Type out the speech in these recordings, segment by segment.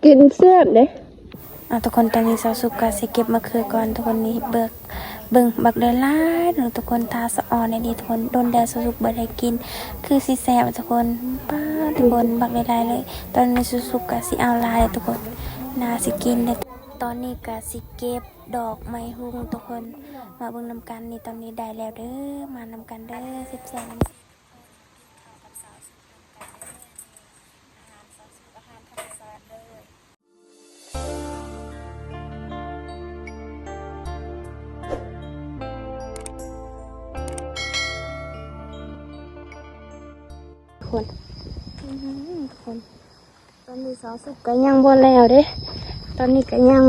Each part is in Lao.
ກິນແຊບເດ້. ເອົາ ທຸກຄົນ ຕອນນີ້ສາວສຸກກະຊິເກັບມະເຂືອກ່ອນ ທຸກຄົນ. ນີ້ເບິ່ງ ເບິ່ງບັກຫຼາຍໆເນາະ ທຸກຄົນ. ຕາສະອອນອີ່ຫຼີ ທຸກຄົນ. ດົນແລ້ວສາວສຸກບໍ່ໄດ້ກິນ ຄືຊິແຊບ ທຸກຄົນ. ປ້າ ທຸກຄົນ ບັກຫຼາຍໆເລີຍ. ຕອນນີ້ສາວສຸກກະຊິເອົາຫຼາຍ ທຸກຄົນ ໜ້າຊິກິນເດ້. ຕອນນີ້ກະຊິເກັບດອກໄມ້ຮຸ່ງ ທຸກຄົນ ມາເບິ່ງນຳກັນ. ນີ້ ຕອນນີ້ໄດ້ແລ້ວເດີ ມານຳກັນເດີ ແຊບໆ. ກິນເຂົ້າກັບສາວສຸກນຳກັນເດີ. ນີ້ ອາຫານສາວສຸກ ອາຫານທຳມະຊາດເລີຍ ທຸກຄົນ. ອື ທຸກຄົນ ຕອນນີ້ສາວສຸກກະຍັງບໍ່ແລ້ວເດ້. ຕອນນີ້ກະຍັງ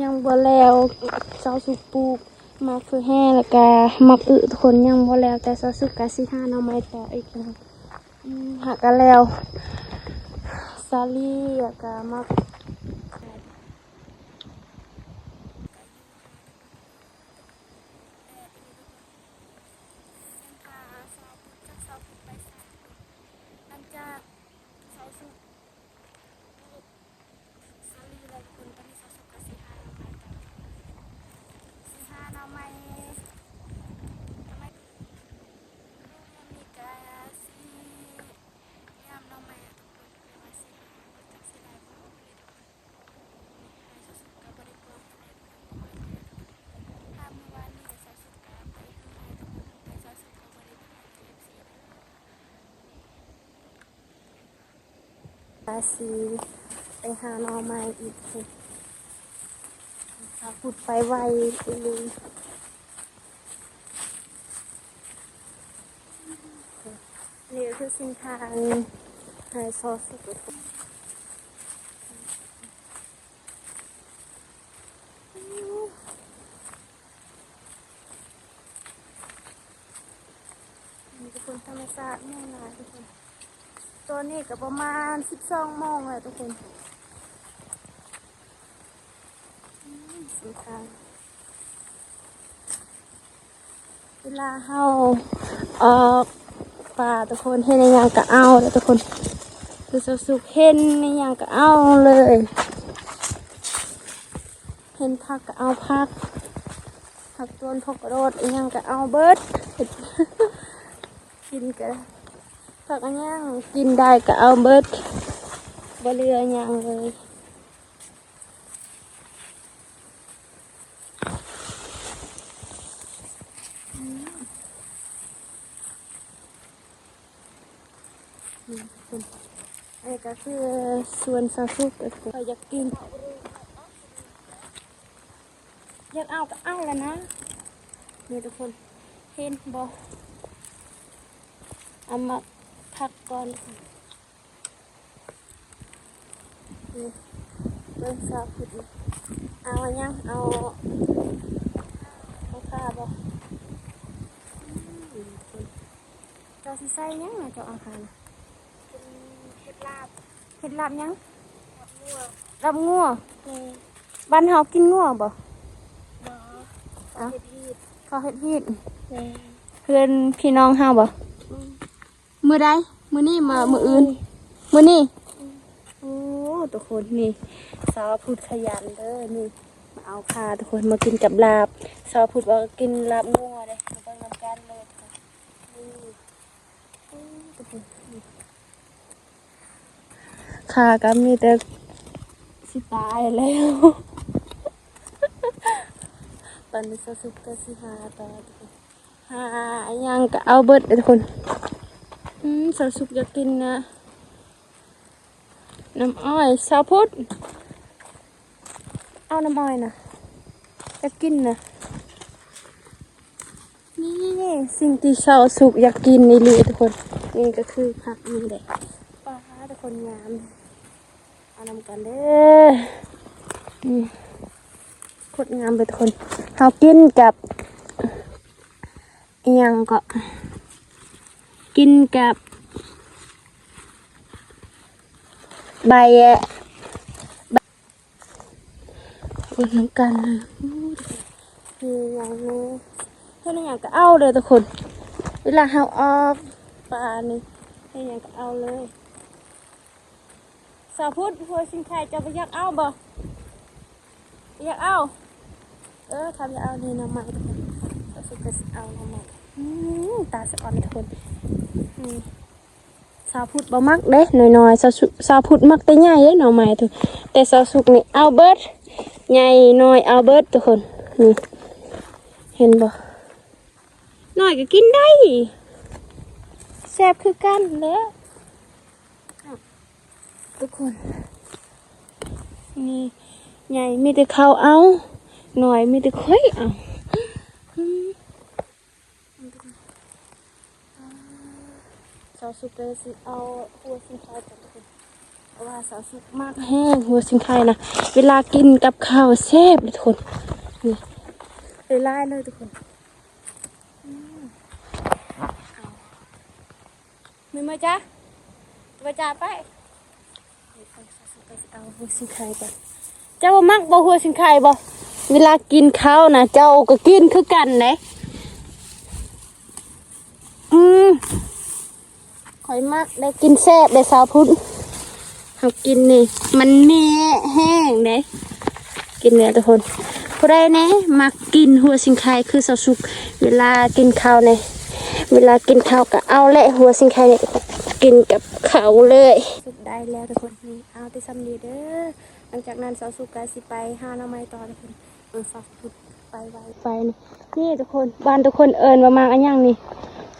ຍັງບໍ່ແລ້ວ. ສາວສຸກປູກໝາກເຟືອແຮ່ ແລ້ວກະໝາກອຶ ທຸກຄົນ ຍັງບໍ່ແລ້ວ. ແຕ່ສາວສຸກກະຊິຫາໜໍ່ໄມ້ຕໍ່ອີກ ອືມ ຫາກະແລ້ວ ສາລີ ແລ້ວກະໝາກ ຫຼັງຈາກສາວສຸກ ສາລີ ແລະ ທຸກຄົນ ຕອນນີ້ສາວສຸກກະຊິຫາໜໍ່ໄມ້ຕໍ່ ຊິຫາໜໍ່ໄມ້ ໜໍ່ໄມ້ ມື້ນີ້ກະຊິຍາມໜໍ່ໄມ້ ທຸກຄົນ. ແຕ່ວ່າຊິຫາ ບໍ່ຈັກຊິໄດ້ບໍ່ ມື້ນີ້ ທຸກຄົນ. ນີ້ ສາວສຸກກະບໍ່ໄດ້ກວາດປານໃດ ທຸກຄົນ ເພາະວ່າ ຖ້າມື້ວານນີ້ ສາວສຸກກະໄປຄືໃຫ້ ທຸກຄົນ ແຕ່ສາວສຸກກະບໍ່ໄດ້ໄປຫາ ເອັຟຊີ ເດີ. ວ່າຊິໄປຫາໜໍ່ໄມ້ອີກ ສາວພຸດໄປໄວອີ່ຫຼີ. ນີ້ຄືເສັ້ນທາງໃຫ້ສາວສຸກ ນີ້ ທຸກຄົນ ທຳມະຊາດແຮງຫຼາຍ ທຸກຄົນ. ຕອນນີ້ກະປະມານສິບສອງໂມງແລ້ວ ທຸກຄົນ. ອືມ ເວລາເຮົາອອກປ່າ ທຸກຄົນ ເຫັນອີ່ຫຍັງກະເອົາເດີ ທຸກຄົນ. ຄືສາວສຸກ ເຫັນອີ່ຫຍັງກະເອົາເລີຍ. ເຫັນຜັກກະເອົາຜັກ ຜັກຕົ້ນ ຜັກກະໂດດ ອີ່ຫຍັງກະເອົາເບິດ. ກິນກະ ຜັກອີ່ຫຍັງກິນໄດ້ກະເອົາເບິດ ບໍ່ເຫຼືອຫຍັງເລີຍ. ອືມ ນີ້ ທຸກຄົນ ອັນນີ້ກະຄືສວນສາວສຸກ ຂ້ອຍຢາກກິນ ຢາກເອົາກະເອົາແລ້ວນະ. ນີ້ ທຸກຄົນ ເຫັນບໍ່ ເອົາມາຜັກກ່ອນ. ນີ້ ເບິ່ງສາວພຸດ ເອົາຫຍັງ ເອົາ ເອົາຂ່າບໍ່? ອືມ ເຈົ້າຊິໃສ່ຫຍັງນະ ເຈົ້າເອົາຂ່ານະ? ເປັນເຫັດລາບ. ເຫັດລາບຫຍັງ? ລາບງົວ. ລາບງົວ? ແມ່ນ. ບ້ານເຮົາກິນງົວບໍ່? ບໍ່. ເອົາ ເຮັດຮີດ. ເຂົາເຮັດຮີດ. ແມ່ນ. ເພື່ອນພີ່ນ້ອງເຮົາບໍ່? ອືມ. ມື້ໃດ? ມື້ນີ້ມາ ມື້ອື່ນ? ມື້ນີ້. ອືມ. ໂອ້ ທຸກຄົນ ນີ້ ສາວພຸດຂະຫຍັນເດີ ນີ້ ມາເອົາຂ່າ ທຸກຄົນ ມາກິນກັບລາບ. ສາວພຸດວ່າກິນລາບງົວເດ້ ມາເບິ່ງນຳກັນເລີຍ ນີ້. ໂອ້ ທຸກຄົນ ນີ້ ຂ້າກະມີແຕ່ຊິຕາຍແລ້ວ. ຕອນນີ້ສາວສຸກກະຊິຫາຕໍ່ ທຸກຄົນ. ຫາອີ່ຫຍັງກະເອົາເບິດເດ້ ທຸກຄົນ. ອືມ ສາວສຸກຢາກກິນນະ ນ້ຳອ້ອຍ. ສາວພຸດ ເອົານ້ຳອ້ອຍນະ ຢາກກິນນະ. ນີ້ ສິ່ງທີ່ສາວສຸກຢາກກິນອີ່ຫຼີ ທຸກຄົນ. ນີ້ກະຄືຜັກນີ້ແຫຼະ. ປ້າ ທຸກຄົນ ງາມ. ເອົານຳກັນເດີ. ນີ້ ໂຄດງາມເລີຍ ທຸກຄົນ. ເຮົາກິນກັບ ອີ່ຫຍັງເກາະ ກິນກັບໃບ ເບິ່ງນຳກັນເລີຍ. ມີຫຍັງແດ່? ເຮັດອີ່ຫຍັງກະເອົາເດີ ທຸກຄົນ. ເວລາເຮົາອອກປ່ານີ້ ເຮັດຫຍັງກະເອົາເລີຍ. ສາວພຸດ ຫົວສິງໄຄເຈົ້າບໍ່ຢາກເອົາບໍ່? ຢາກເອົາ? ເອີ ຖ້າຢາກເອົານີ້ໜໍ່ໄມ້ ເຈົ້າສຸກກໍຊິເອົາໜໍ່ໄມ້. ອືມ ຕາສະອອນທຸກຄົນ. ອືມ ສາວພຸດບໍ່ມັກເດ້ ນ້ອຍໆ. ສາວສຸ ສາວພຸດມັກແຕ່ໃຫຍ່ເດ້ ໜໍ່ໄມ້ທຸກ ແຕ່ສາວສຸກນີ້ເອົາເບິດ ໃຫຍ່ນ້ອຍເອົາເບິດທຸກຄົນ. ນີ້ ເຫັນບໍ່? ນ້ອຍກໍກິນໄດ້ ແຊບຄືກັນແຫຼະທຸກຄົນ. ນີ້ ໃຫຍ່ມີແຕ່ເຂົາເອົາ ນ້ອຍມີແຕ່ຂ້ອຍເອົາ. ອືມ ສາວສຸກກໍຊິເອົາຫົວສິງໄຄກ່ອນທຸກຄົນ ເພາະວ່າສາວສຸກມັກແຮງຫົວສິງໄຄນະ ເວລາກິນກັບເຂົ້າແຊບເດ້ທຸກຄົນ. ນີ້ ຫຼາຍໆເລີຍທຸກຄົນ. ອືມ ເອົາ ມີມາຈ້າ ມາຈ້າໄປ. ເອົາຫົວສິງໄຄກ່ອນ. ເຈົ້າມັກບໍ່ຫົວສິງໄຄບໍ່? ເວລາກິນເຂົ້ານະ ເຈົ້າກໍກິນຄືກັນເດ້. ອືມ ຂ້ອຍມັກໄດ້ ກິນແຊບໄດ້ ສາວພຸດ. ເຮົາກິນນີ້ມັນແມ່ແຮງເດ້ ກິນແລ້ວທຸກຄົນ. ຜູ້ໃດແດ່ມັກກິນຫົວສິງໄຄຄືສາວສຸກ ເວລາກິນເຂົ້ານີ້ ເວລາກິນເຂົ້າກໍເອົາແຫຼະຫົວສິງໄຄນີ້ ກິນກັບເຂົ້າເລີຍ. ສຸກໄດ້ແລ້ວທຸກຄົນ ນີ້ເອົາແຕ່ສ່ຳນີ້ເດີ. ຫຼັງຈາກນັ້ນສາວສຸກກໍຊິໄປຫາໜໍ່ໄມ້ຕໍ່ທຸກຄົນ. ເອີ ສາວສຸກໄປໄວໄປນີ້ ນີ້ທຸກຄົນ. ບ້ານທຸກຄົນເອີ້ນວ່າໝາກອີ່ຫຍັງນີ້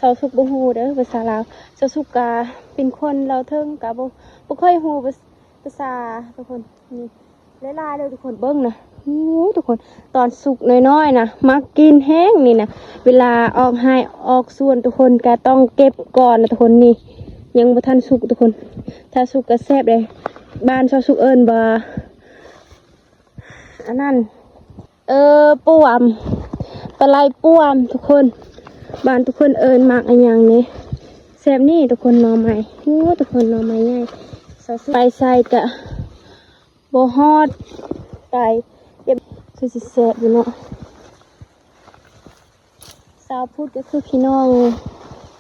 ສາວສຸກບໍ່ຮູ້ເດີພາສາລາວ. ສາວສຸກກະເປັນຄົນລາວເທິງ ກະບໍ່ ບໍ່ຄ່ອຍຮູ້ພາສາ ພາສາທຸກຄົນ. ນີ້ຫຼາຍໆເລີຍທຸກຄົນ ເບິ່ງນະ. ໂອ້ ທຸກຄົນ ຕອນສຸກນ້ອຍໆນະ ມັກກິນແຮງນີ້ນະ. ເວລາອອກໄຮ່ອອກສວນທຸກຄົນ ກະຕ້ອງເກັບກ່ອນນະທຸກຄົນ. ນີ້ຍັງບໍ່ທັນສຸກທຸກຄົນ ຖ້າສຸກກະແຊບເດ້. ບ້ານສາວສຸກເອີ້ນວ່າ ອັນນັ້ນ ເອີ ປວມ ປາໄຫຼປວມທຸກຄົນ. ບ້ານທຸກຄົນເອີ້ນໝາກອີ່ຫຍັງນີ້ ແຊບນີ້ທຸກຄົນ. ໜໍ່ໄມ້ ໂອ້ ທຸກຄົນ ໜໍ່ໄມ້ໃຫຍ່. ສາວສຸກໄປໃສກະບໍ່ຮອດໄປ ເກັບ ຄືຊິແຊບຢູ່ເນາະ. ສາວພຸດກໍຄືພີ່ນ້ອງ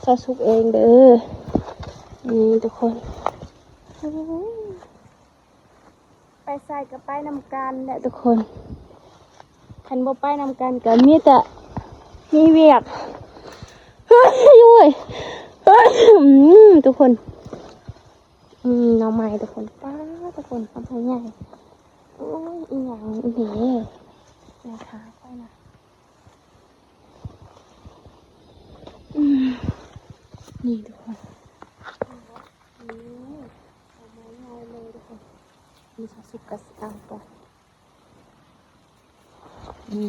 ສາວສຸກເອງເດີ ນີ້ທຸກຄົນ. ໂອ້ ໄປໃສກໍໄປນຳກັນແຫຼະທຸກຄົນ ຄັນບໍ່ໄປນຳກັນກໍມີແຕ່ມີວຽກ. ໂອ້ຍ ໂອ້ຍ ອືມ ທຸກຄົນ. ອືມ ໜໍ່ໄມ້ທຸກຄົນ ປ້າ ທຸກຄົນ ໜໍ່ໄມ້ໃຫຍ່. ໂອ້ຍ ອີ່ຫຍັງອີ່ເດ ໃນຂາຂ້ອຍນະ. ອືມ ນີ້ທຸກຄົນ ນີ້ ເອົາມາງ່າຍເລີຍທຸກຄົນ. ມີສາວສຸກກໍຊິເອົາກ່ອນ. ນີ້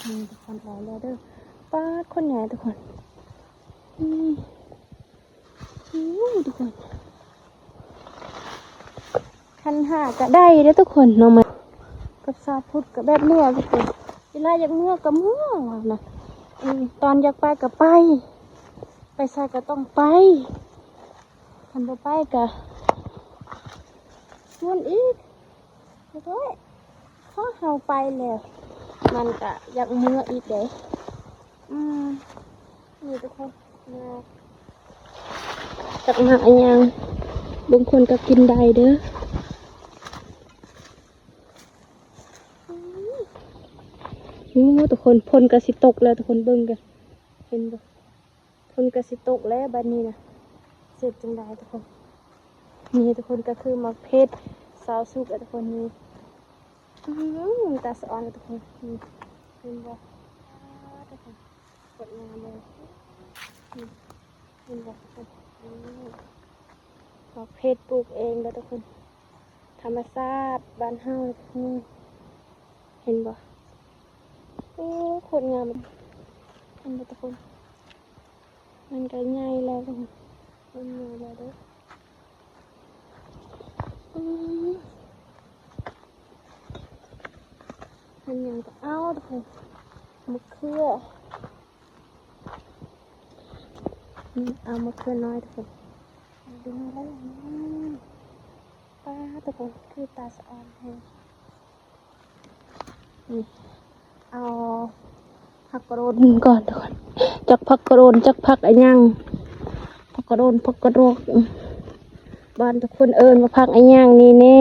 ນີ້ທຸກຄົນ ເອົາແລ້ວເດີ. ປາດ ຄົນໃຫຍ່ທຸກຄົນ. ນີ້ ໂອ້ ທຸກຄົນ ຄັນຫາກະໄດ້ເດ້ທຸກຄົນ. ໜໍ່ໄມ້ກັບສາວພຸດກະແບບນີ້ແຫຼະທຸກຄົນ. ເວລາຢາກເມືອກະເມືອວ່ານະ. ອືມ ຕອນຢາກໄປກະໄປ ໄປໃສກະຕ້ອງໄປ ຄັນບໍ່ໄປກະຊວນອີກ. ໂອ້ຍ ພໍເຮົາໄປແລ້ວ ມັນກະຢາກເມືອອີກເດ້. ອືມ ນີ້ທຸກຄົນ ມາ ຈັກມາອີ່ຫຍັງ ບາງຄົນກໍກິນໄດ້ເດີ. ອືມ ໂອ້ ທຸກຄົນ ຝົນກໍຊິຕົກແລ້ວທຸກຄົນ ເບິ່ງກັນ ເຫັນບໍ່? ຝົນກໍຊິຕົກແລ້ວບັດນີ້ນະ ເຮັດຈັ່ງໃດທຸກຄົນ. ນີ້ທຸກຄົນ ກໍຄືໝາກເຜັດສາວສຸກແຫຼະທຸກຄົນ. ນີ້ ອືມ ຕາສະອອນທຸກຄົນ. ນີ້ ເຫັນບໍ່? ອ່າ ທຸກຄົນ ໂຄດງາມເລີຍ. ນີ້ ເຫັນບໍ່ທຸກຄົນ? ນີ້ ໝາກເຜັດປູກເອງເດີທຸກຄົນ ທຳມະຊາດບ້ານເຮົາ. ນີ້ ເຫັນບໍ່? ໂອ້ ໂຄດງາມ ເຫັນບໍ່ທຸກຄົນ? ມັນກໍໃຫຍ່ແລ້ວ ມັນໃຫຍ່ແລ້ວເດ້. ອືມ ມັນຍັງກໍເອົາທຸກຄົນ ມະເຂືອ ນີ້ ເອົາມະເຂືອນ້ອຍທຸກຄົນ ດຶງແລ້ວ. ອືມ ປ້າ ທຸກຄົນ ຄືຕາສະອອນແຮງ. ນີ້ ເອົາຜັກກະໂດນກ່ອນທຸກຄົນ ຈັກຜັກກະໂດນ ຈັກຜັກອີ່ຫຍັງ ຜັກກະໂດນ ຜັກກະໂດກ. ບ້ານທຸກຄົນເອີ້ນວ່າຜັກອີ່ຫຍັງນີ້ແດ່?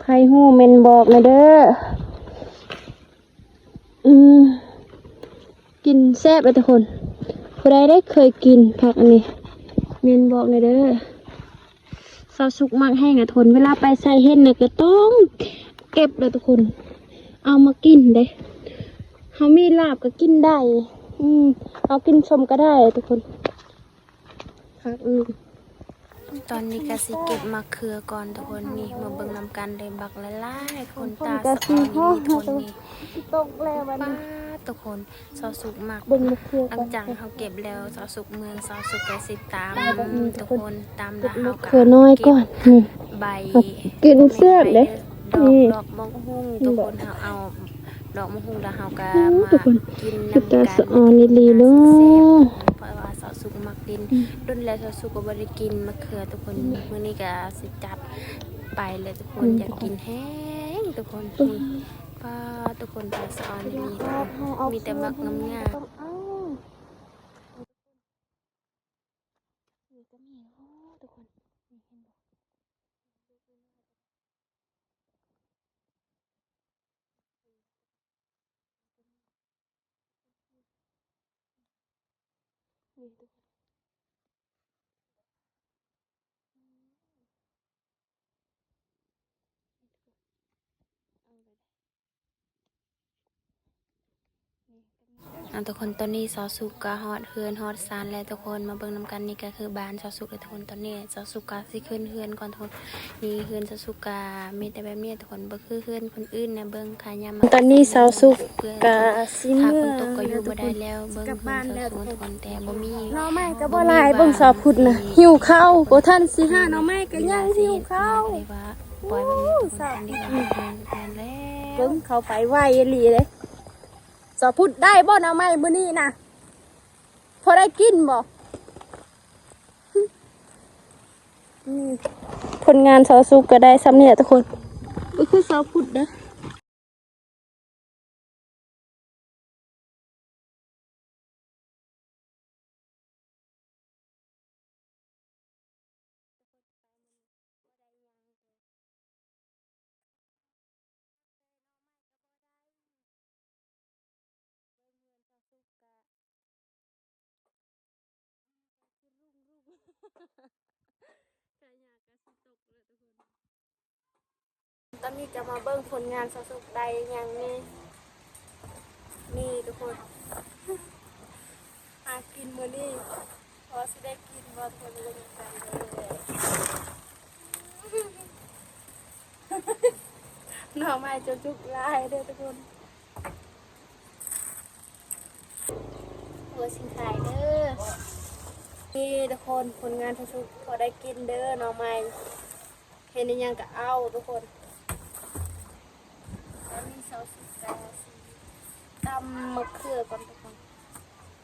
ໃຜຮູ້ແມ່ນບອກແດ່ເດີ. ອືມ ກິນແຊບເລີຍທຸກຄົນ. ຜູ້ໃດໄດ້ເຄີຍກິນຜັກອັນນີ້ ແມ່ນບອກແດ່ເດີ. ຊາວສຸກມັກແຮງອະທຸກຄົນ. ເວລາໄປໃສເຫັນນະ ກໍຕ້ອງເກັບເລີຍທຸກຄົນ ເອົາມາກິນເດ້. ເຮົາມີລາບກໍກິນໄດ້ ອືມ ເອົາກິນສົ້ມກໍໄດ້ທຸກຄົນ. ຕອນນີ້ກໍຊິເກັບໝາກເຂືອກ່ອນທຸກຄົນ. ນີ້ມາເບິ່ງນຳກັນເລີຍ ບັກຫຼາຍໆ ທຸກຄົນ. ຕາສະອອນອີ່ຫຼີທຸກຄົນ. ນີ້ ຕົກແລ້ວບັດນີ້ ປ້າດ ທຸກຄົນ. ຊາວສຸກມັກ ຫຼັງຈາກເຮົາເກັບແລ້ວ ຊາວສຸກເມືອ ຊາວສຸກກໍຊິຕຳທຸກຄົນ. ຕຳແລ້ວເຮົາກໍເກັບໃບ ກິນແຊບເດ້. ດອກ ດອກໝາກຫຸ່ງທຸກຄົນ. ເຮົາເອົາດອກໝາກຫຸ່ງແລ້ວເຮົາກໍມາກິນນຳກັນ. ຕາສະອອນອີ່ຫຼີເນາະ ເພາະວ່າຊາວສຸກມັກກິນ. ດົນແລ້ວຊາວສຸກກໍບໍ່ໄດ້ກິນໝາກເຂືອທຸກຄົນ. ມື້ນີ້ກໍຊິຈັດໄປແລ້ວທຸກຄົນ. ຢາກກິນແຮງທຸກຄົນ. ນີ້ ປ້າດ ທຸກຄົນ. ຕາສະອອນອີ່ຫຼີ ມີແຕ່ໝາກງາມໆ. ນີ້ກໍມີ ໂອ້ ທຸກຄົນ ນີ້ເຫັນບໍ່? ນີ້ທຸກຄົນ ເອົາ ທຸກຄົນ. ຕອນນີ້ຊາວສຸກກໍຮອດເຮືອນຮອດຊານແລ້ວທຸກຄົນ. ມາເບິ່ງນຳກັນ ນີ້ກໍຄືບ້ານຊາວສຸກເລີຍທຸກຄົນ. ຕອນນີ້ຊາວສຸກກໍຊິຂຶ້ນເຮືອນກ່ອນທຸກຄົນ. ນີ້ເຮືອນຊາວສຸກກໍມີແຕ່ແບບນີ້ທຸກຄົນ ບໍ່ຄືເຮືອນຄົນອື່ນນະ. ເບິ່ງຂາຍາມມາ ຕອນນີ້ຊາວສຸກກໍຊິເມືອ ຖ້າຝົນຕົກກໍຢູ່ບໍ່ໄດ້ແລ້ວ. ເບິ່ງເຮືອນຊາວສຸກທຸກຄົນ ແຕ່ບໍ່ມີ ໜໍ່ໄມ້ກໍບໍ່ຫຼາຍ. ເບິ່ງຊາວພຸດນະ ຫິວເຂົ້າ ບໍ່ທັນຊິຫາໜໍ່ໄມ້ກໍຍັງຫິວເຂົ້າ. ໂອ້ ເບິ່ງເຂົ້າໄປໄວອີ່ຫຼີເດ້. ສາວພຸດໄດ້ບໍ່ໜໍ່ໄມ້ມື້ນີ້ນະ? ພໍໄດ້ກິນບໍ່? ອືມ ຜົນງານສາວສຸກກໍໄດ້ສ່ຳນີ້ແຫຼະທຸກຄົນ. ບໍ່ຄືສາວພຸດເດ້. ຕອນນີ້ກໍມາເບິ່ງຜົນງານສາວສຸກໄດ້ຫຍັງນີ້. ນີ້ທຸກຄົນ ຫາກິນມື້ນີ້ ພໍຊິໄດ້ກິນບໍ່ທຸກຄົນ? ເບິ່ງນຳກັນເດີ. ໜໍ່ໄມ້ຈະສຸກຫຼາຍເດີທຸກຄົນ. ເອົາຊິຂາຍເດີ. ນີ້ທຸກຄົນ ຜົນງານສາວສຸກ ພໍໄດ້ກິນເດີ ໜໍ່ໄມ້. ເຫັນອີ່ຫຍັງກໍເອົາທຸກຄົນ. ຕອນນີ້ສາວສຸກກໍຊິຕຳໝາກເຂືອກ່ອນທຸກຄົນ.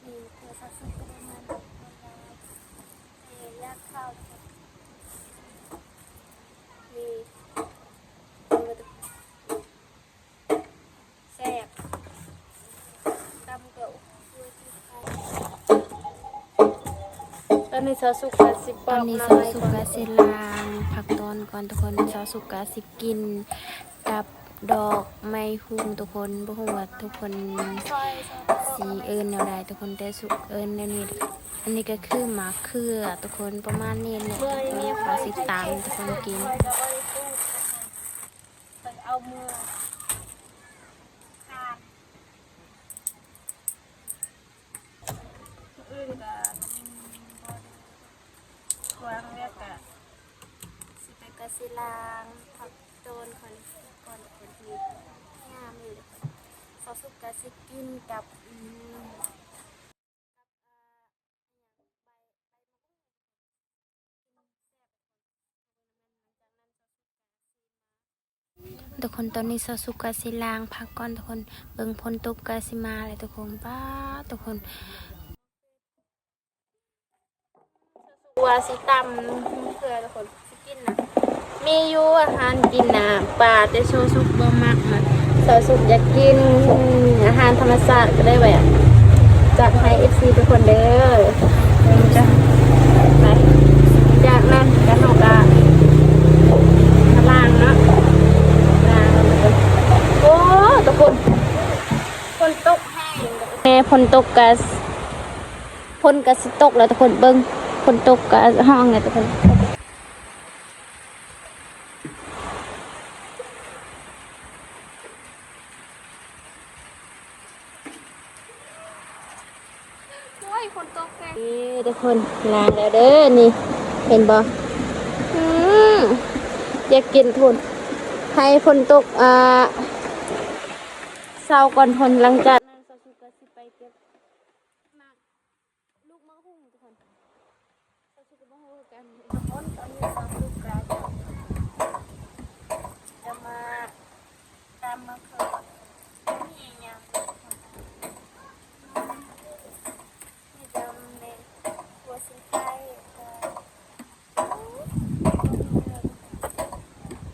ນີ້ເຂືອສາວສຸກກໍປະມານນີ້ ແຕ່ຢາກເຂົ້າທຸກຄົນ. ນີ້ ແຊບ ຕຳກໍ ຕອນນີ້ສາວສຸກກໍຊິປອກ ຕອນນີ້ສາວສຸກກໍຊິລ້າງຜັກຕ້ອນກ່ອນທຸກຄົນ. ສາວສຸກກໍຊິກິນກັບດອກໄມ້ຫຸ່ງທຸກຄົນ. ບໍ່ຮູ້ວ່າທຸກຄົນຊິເອີ້ນແນວໃດທຸກຄົນ ແຕ່ສຸກເອີ້ນແນວນີ້. ອັນນີ້ກໍຄືໝາກເຂືອທຸກຄົນ ປະມານນີ້ແຫຼະ. ກໍຊິຕຳທຸກຄົນກິນ. ເພິ່ນເອົາເມືອທານ ມື້ອື່ນກໍ ອືມ ບໍ່ໄດ້ກວາງແລ້ວກະ ຊິໄປກະຊິລ້າງຜັກຕົ້ນກ່ອນ ກ່ອນເປັນທີ່ງາມຢູ່. ເຂົ້າສຸກກະຊິກິນກັບ ອືມ ທຸກຄົນ ຕອນນີ້ສາວສຸກກະຊິລ້າງຜັກກ່ອນທຸກຄົນ. ເບິ່ງຝົນຕົກກະຊິມາແລ້ວທຸກຄົນ. ປ້າ ທຸກຄົນ ວ່າຊິຕຳເພື່ອທຸກຄົນຊິກິນນະ. ມີຢູ່ອາຫານກິນນະ ປາ ແຕ່ຊາວສຸກບໍ່ມັກນະ. ຊາວສຸກຢາກກິນອາຫານທຳມະຊາດ ກໍເລີຍວ່າຈັດໃຫ້ເອັຟຊີທຸກຄົນເດີ. ໄປ ເຈົ້ ຈາກນັ້ນກໍເຮົາກໍມາລ້າງເນາະ ລ້າງ ໂອ້ ທຸກຄົນ ຝົນຕົກແຮງ ແມ່ ຝົນຕົກກໍ ຝົນກໍຊິຕົກແລ້ວທຸກຄົນ ເບິ່ງ ຝົນຕົກກໍຮ້ອງແລ້ວທຸກຄົນ. ໂອ້ຍ ຝົນຕົກແຮງ ນີ້ທຸກຄົນ ລ້າງແລ້ວເດີ ນີ້ ເຫັນບໍ່? ອືມ ຢາກກິນທຸນ ໃຫ້ຝົນຕົກ ອ່າ ເຊົາກ່ອນ ທຸນ ຫຼັງຈາກນັ້ນ ສາວສຸກກໍຊິໄປເກັບໝາກ ລູກໝາກຫຸ່ງທຸກຄົນ ສາວສຸກກໍບໍ່ຮູ້ຄືກັນ. ທຸກຄົນ ຕອນນີ້ສາວສຸກກໍຈະມາຕຳໝາກເຂືອ ມີຫຍັງທຸກຄົນ ມີແຕ່ແມ່ງຂົ້ວຊິງໄຄ ແລ້ວກໍ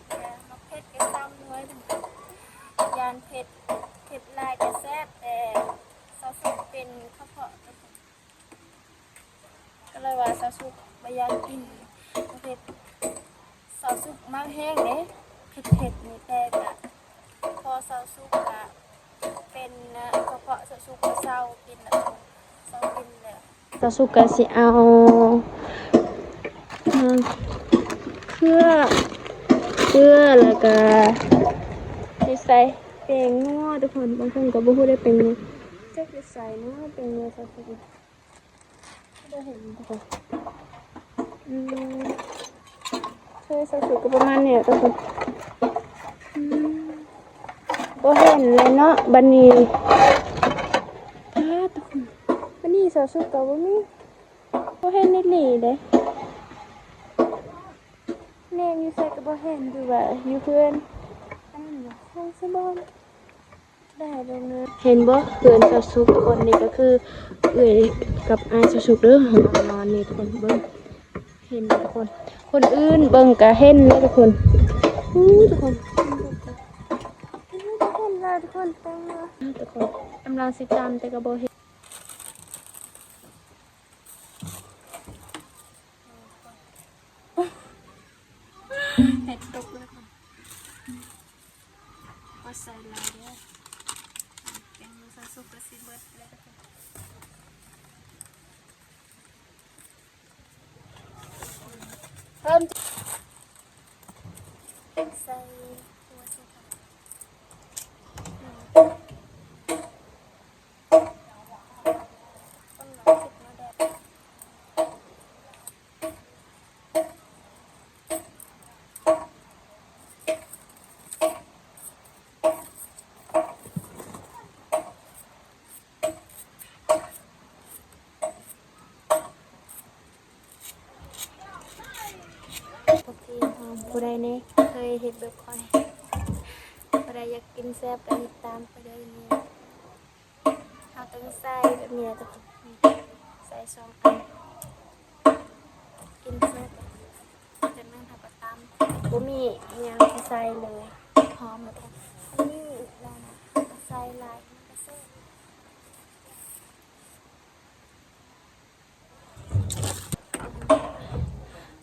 ແຕ່ໝາກເຜັດກໍຊຳໜ່ວຍ ຢ້ານເຜັດ ເຜັດຫຼາຍກໍແຊບ ແຕ່ສາວສຸກເປັນກະເພາະ ກໍເລີຍວ່າສາວສຸກບໍ່ຢາກກິນເຜັດ ສາວສຸກມັກແຮງເດ້ ເຜັດໆ ນີ້ ແຕ່ກະພໍສາວສຸກກະເປັນກະເພາະ ສາວສຸກກໍເຊົາກິນແລ້ວ ເຊົາກິນແລ້ວ. ສາວສຸກກໍຊິເອົາ ເອີ ເຄືອ ເກືອ ແລ້ວກໍຊິໃສ່ແປ້ງນົວທຸກຄົນ ບາງຄົນກໍບໍ່ຮູ້ເດ້ແປ້ງນົວ ຈັກຢູ່ໃສເນາະແປ້ງນົວ ສາວສຸກ ບໍ່ເຫັນທຸກຄົນ ອືມ ເຄີຍໃສ່ສູດກໍປະມານນີ້ແຫຼະທຸກຄົນ ອືມ ບໍ່ເຫັນເລີຍເນາະ ບັດນີ້ ປາດ ທຸກຄົນ ບັດນີ້ສາວສຸກກໍບໍ່ມີ ບໍ່ເຫັນອີ່ຫຼີເດ້ ແນມຢູ່ໃສກໍບໍ່ເຫັນ ຫຼືວ່າຢູ່ເຮືອນ ອັນນັ້ນບໍ່ ໃສ່ສະບອນ. ໄດ້ເບິ່ງເດີ ເຫັນບໍ່ ເຮືອນສາວສຸກທຸກຄົນ ນີ້ກໍຄືເອື້ອຍກັບອ້າຍສາວສຸກເດີ ເຮົານອນນີ້ທຸກຄົນ ເບິ່ງ ເຫັນບໍ່ທຸກຄົນ ຄົນອື່ນເບິ່ງກໍເຫັນເລີຍທຸກຄົນ ອູ້ ທຸກຄົນ ເຫັນຫຼາຍທຸກຄົນ ແຕ່ງໜ້າ ທຸກຄົນ ກຳລັງຊິຕຳແຕ່ກໍບໍ່ເຫັນ ເຫັດຕົກແລ້ວ ບໍ່ໃສ່ຫຼາຍເດີ ແກງໜູສາວສຸກກໍຊິເບິດແລ້ວ ເພີ່ມ ໃສ່ຖົ່ວໃສ່ຜັກ ຄົນລາວຄິດມາແບບ ໂອເຄ ເຮົາ ຜູ້ໃດແດ່ເຄີຍເຮັດແບບຂ້ອຍ ຜູ້ໃດຢາກກິນແຊບກໍເຮັດຕາມຂ້ອຍເດີນີ້. ເຮົາຕ້ອງໃສ່ແບບນີ້ແຫຼະທຸກຄົນ ໃສ່ສອງອັນ ກິນເສັດ ຈາກນັ້ນເຮົາກໍຕຳ ບໍ່ມີຫຍັງຊິໃສ່ເລີຍ ຫອມແລ້ວ ນີ້ແລ້ວນະ ເຮົາກໍໃສ່ຫຼາຍ ມັນກໍແຊບ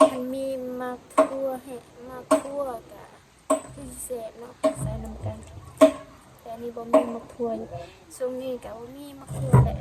ຄັນມີໝາກຖົ່ວ ເຮັດໝາກຖົ່ວກໍ ຄືຊິແຊບເນາະ ໃສ່ນຳກັນ ແຕ່ອັນນີ້ບໍ່ມີໝາກຖົ່ວ ຊ່ວງນີ້ກໍບໍ່ມີໝາກຖົ່ວແຫຼະ.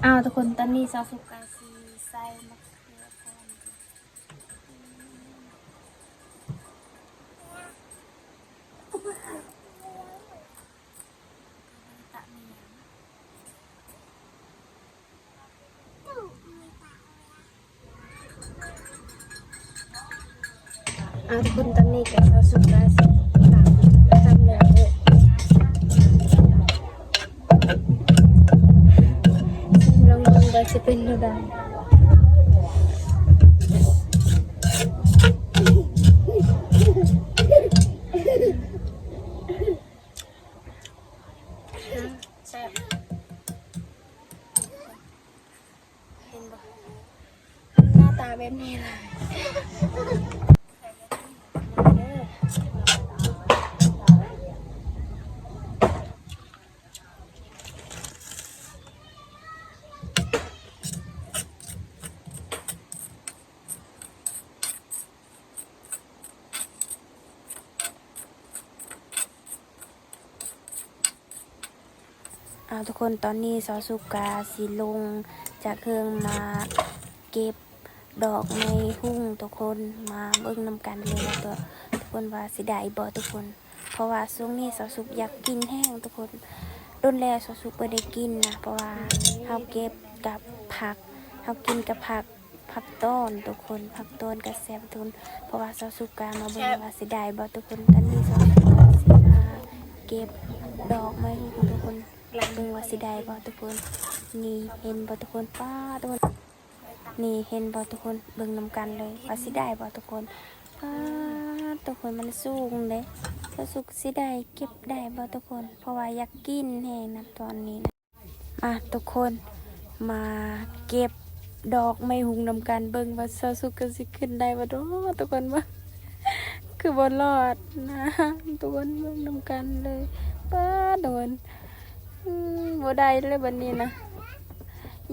ອ້າວ ທຸກຄົນ ຕອນນີ້ສາວສຸກກະຊິໃສ່ໝາກເຂືອກ່ອນ ຕະແໝງ ອ່າ ທຸກຄົນ ຕອນນີ້ກໍເຂົ້າສູ່ການຊິຕຳ ຕຳແລ້ວເດີ ຊິມລອງເບິ່ງວ່າຊິເປັນແນວໃດ. ເອົາ ທຸກຄົນ ຕອນນີ້ຊາວສຸກກະຊິລົງຈາກເຮືອນມາເກັບດອກໄມ້ຮຸ່ງ ທຸກຄົນ ມາເບິ່ງນຳກັນເລີຍວ່າ ທຸກຄົນວ່າຊິໄດ້ບໍ່ ທຸກຄົນ. ເພາະວ່າຊ່ວງນີ້ຊາວສຸກຢາກກິນແຮງ ທຸກຄົນ ດົນແລ້ວຊາວສຸກບໍ່ໄດ້ກິນນະ ເພາະວ່າເຮົາເກັບກັບຜັກ ເຮົາກິນກັບຜັກ ຜັກຕ້ອນ ທຸກຄົນ ຜັກຕ້ອນກໍແຊບ ທຸກຄົນ. ເພາະວ່າຊາວສຸກກະມາເບິ່ງວ່າຊິໄດ້ບໍ່ ທຸກຄົນ. ຕອນນີ້ຊາວສຸກກະຊິມາເກັບດອກໄມ້ຮຸ່ງ ທຸກຄົນ ເບິ່ງວ່າຊິໄດ້ບໍ່ ທຸກຄົນ. ນີ້ເຫັນບໍ່ ທຸກຄົນ ປ້າ ທຸກຄົນ ນີ້ເຫັນບໍ່ ທຸກຄົນ ເບິ່ງນຳກັນເລີຍວ່າຊິໄດ້ບໍ່ ທຸກຄົນ. ປ້າ ທຸກຄົນ ມັນສູງເດ້ ຊາວສຸກຊິໄດ້ເກັບໄດ້ບໍ່ ທຸກຄົນ ເພາະວ່າຢາກກິນແຮງນະຕອນນີ້ນະ. ມາ ທຸກຄົນ ມາເກັບດອກໄມ້ຮຸ່ງນຳກັນ ເບິ່ງວ່າຊາວສຸກກະຊິຂຶ້ນໄດ້ບໍ່ເນາະ ທຸກຄົນ ເບິ່ງ ຄືບໍ່ລອດນະ ທຸກຄົນ ເບິ່ງນຳກັນເລີຍ. ປ້າ ທຸກຄົນ ອືມ ບໍ່ໄດ້ເລີຍບັດນີ້ນະ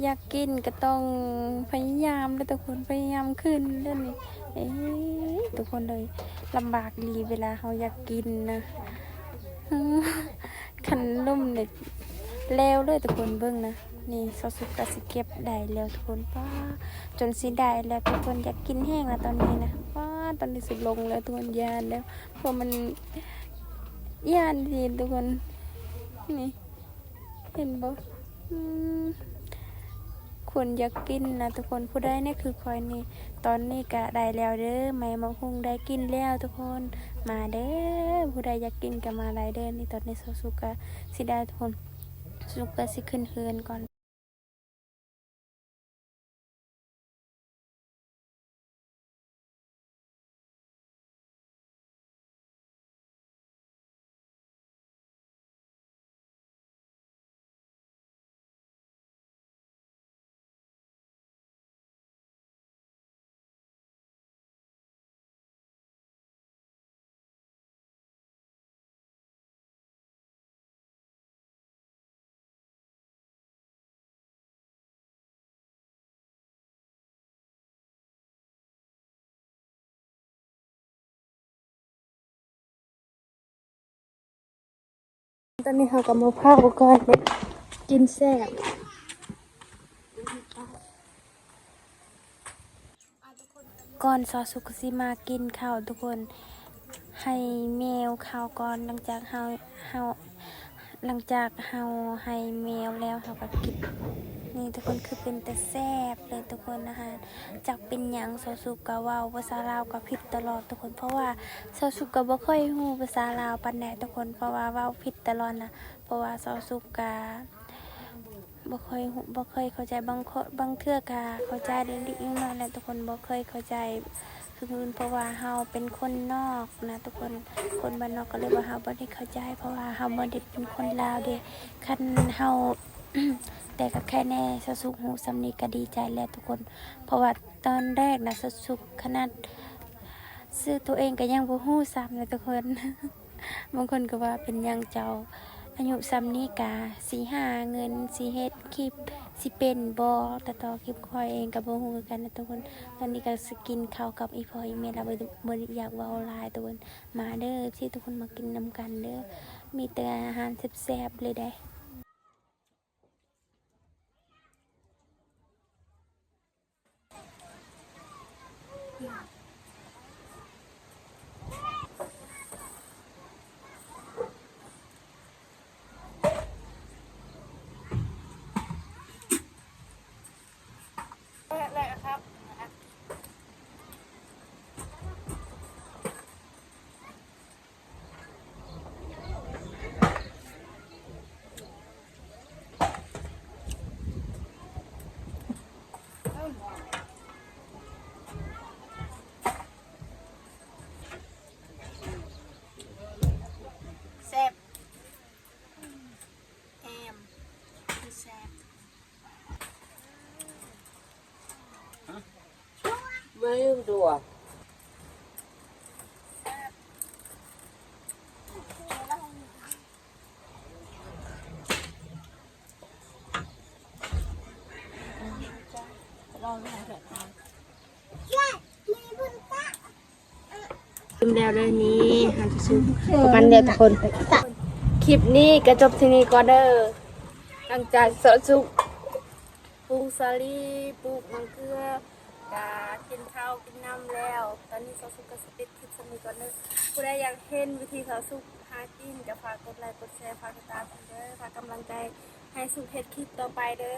ຢາກກິນກໍຕ້ອງພະຍາຍາມເດີ ທຸກຄົນ ພະຍາຍາມຂຶ້ນເດີນີ້. ເອີ ທຸກຄົນເອີຍ ລຳບາກອີ່ຫຼີເວລາເຮົາຢາກກິນນະ ຄັນລົ້ມນີ້ແລ້ວເລີຍ ທຸກຄົນ ເບິ່ງນະ. ນີ້ຊາວສຸກກະຊິເກັບໄດ້ແລ້ວ ທຸກຄົນ ປ້າ ຈົນຊິໄດ້ແລ້ວ ທຸກຄົນ ຢາກກິນແຮງລະຕອນນີ້ນະ. ປ້າ ຕອນນີ້ຊິລົງແລ້ວ ທຸກຄົນ ຢ້ານແລ້ວ ເພາະມັນຢ້ານອີ່ຫຼີ ທຸກຄົນ ນີ້ ເຫັນບໍ່ ອືມ ຄົນຢາກກິນນະ ທຸກຄົນ ຜູ້ໃດແດ່ຄືຂ້ອຍນີ້. ຕອນນີ້ກະໄດ້ແລ້ວເດີ ໄມ້ໝາກຮຸ່ງໄດ້ກິນແລ້ວ ທຸກຄົນ ມາເດີ ຜູ້ໃດຢາກກິນກະມາໄດ້ເດີ. ນີ້ ຕອນນີ້ຊາວສຸກກະຊິໄດ້ ທຸກຄົນ ຊາວສຸກກະຊິຂຶ້ນເຮືອນກ່ອນ. ຕອນນີ້ເຮົາກໍມາເຝົ້າກ່ອນເດີ ກິນແຊບ. ກ່ອນຊາວສຸກຊິມາກິນເຂົ້າ ທຸກຄົນ ໃຫ້ແມວເຂົ້າກ່ອນ ຫຼັງຈາກເຮົາ ເຮົາ ຫຼັງຈາກເຮົາໃຫ້ແມວແລ້ວ ເຮົາກໍກິນ. ນີ້ ທຸກຄົນ ຄືເປັນຕາແຊບເລີຍ ທຸກຄົນ ອາຫານ. ຈັກເປັນຫຍັງຊາວສຸກກໍເວົ້າພາສາລາວກໍຜິດຕະຫຼອດ ທຸກຄົນ ເພາະວ່າຊາວສຸກກໍບໍ່ຄ່ອຍຮູ້ພາສາລາວປານໃດ ທຸກຄົນ ເພາະວ່າເວົ້າຜິດຕະຫຼອດນະ ເພາະວ່າຊາວສຸກກະ ບໍ່ຄ່ອຍຮູ້ ບໍ່ຄ່ອຍເຂົ້າໃຈ ບາງຄົນ ບາງເທື່ອກະເຂົ້າໃຈເລັກໆນ້ອຍໆແຫຼະ ທຸກຄົນ ບໍ່ຄ່ອຍເຂົ້າໃຈຄືອື່ນ ເພາະວ່າເຮົາເປັນຄົນນອກນະ ທຸກຄົນ ຄົນບ້ານນອກ ກໍເລີຍວ່າເຮົາບໍ່ໄດ້ເຂົ້າໃຈ ເພາະວ່າເຮົາບໍ່ໄດ້ເປັນຄົນລາວເດ້. ຄັນເຮົາ ແຕ່ກໍແຄ່ແນ່ ຊາວສຸກຮູ້ສ່ຳນີ້ກໍດີໃຈແລ້ວ ທຸກຄົນ ເພາະວ່າຕອນແລກນະ ຊາວສຸກຂະໜາດຊື່ໂຕເອງກໍຍັງບໍ່ຮູ້ຊ້ຳນະ ທຸກຄົນ. ບາງຄົນກໍວ່າ ເປັນຫຍັງເຈົ້າອາຍຸສ່ຳນີ້ກະຊິຫາເງິນ ຊິເຮັດຄລິບ ຊິເປັນບໍ່ ຕັດຕໍ່ຄລິບ ຂ້ອຍເອງກໍບໍ່ຮູ້ຄືກັນນະ ທຸກຄົນ. ຕອນນີ້ກໍຊິກິນເຂົ້າກັບອີ່ພໍ່ອີ່ແມ່ລະ ບໍ່ ບໍ່ຢາກເວົ້າຫຼາຍ ທຸກຄົນ. ມາເດີ ເອັຟຊີ ທຸກຄົນ ມາກິນນຳກັນເດີ ມີແຕ່ອາຫານແຊບໆເລີຍເດ້. ແຊບ ແຮມ ແຊບ. ມາລືມຕົວ ลืมแล้วเด้อ นี่ หันซูม ประมาณเนี้ยทุกคน คลิปนี้ก็จบที่นี่ก่อนเด้อ ຫຼັງຈາກສາວສຸກປູກສາລີ ປູກໝາກເກືອ ກະກິນເຂົ້າກິນນ້ຳແລ້ວ ຕອນນີ້ສາວສຸກກະຊິປິດຄລິບສ່ຳນີ້ກ່ອນເດີ. ຜູ້ໃດຢາກເຫັນວິທີສາວສຸກຫາກິນ ກະຝາກກົດໄລກົດແຊ ຝາກຕິດຕາມເດີ ຝາກກຳລັງໃຈໃຫ້ສຸກເຮັດຄລິບຕໍ່ໄປເດີ.